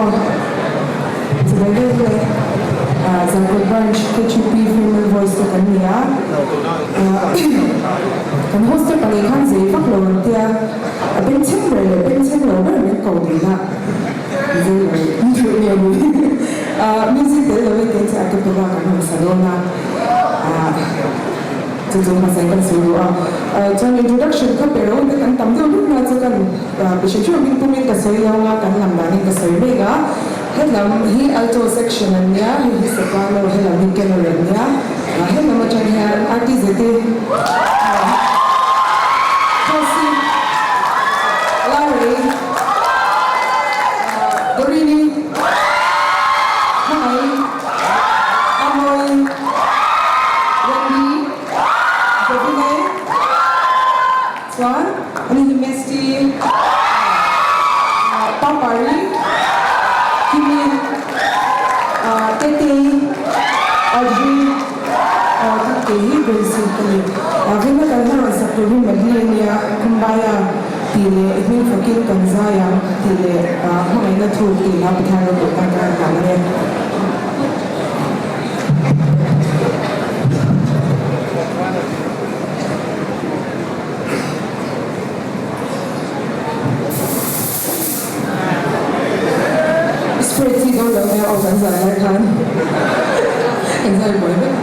Aw, chibai vel hle. Zarkawt Branch KHUP Female Voice te kan ni a. Kan host te pahnih khan zei vak lo an tia, a bengchheng ber leh bengchheng lo ber min ko ding a, zei lo duh nge ni. Music tel lovin kei chu a cappella kan rawn sa dawn a. Chu chu hmasa in kan sawi duh a. Chuan introduction kha pe ro te kan tam deuh hluk na chu kan pe hre hre awmin tumin ka sawi lo a, kan lam danin ka sawi mek a. Helam hi alto section an nia, hei hi soprano, helam hi tenor an nia. Helam atang hian RTZ te Thosi, Larry, Dorini, Hmangaih, Amoy, Wendy, Davine, chuan ani hi Mesty, Papari, Kimi, Tetei, Audrey, chuan kei hi Gracie ka ni. Vena kan hla rawn sak tur hi Madli a nia, Kumbaya tih leh i hming fakin kan zai ang tih leh hmangaihna thuk tih hla Pathian ropui tan ka rawn hlan a ni. Spray chi dawn lo nia aw kan zai lai khan kan zai buai vek.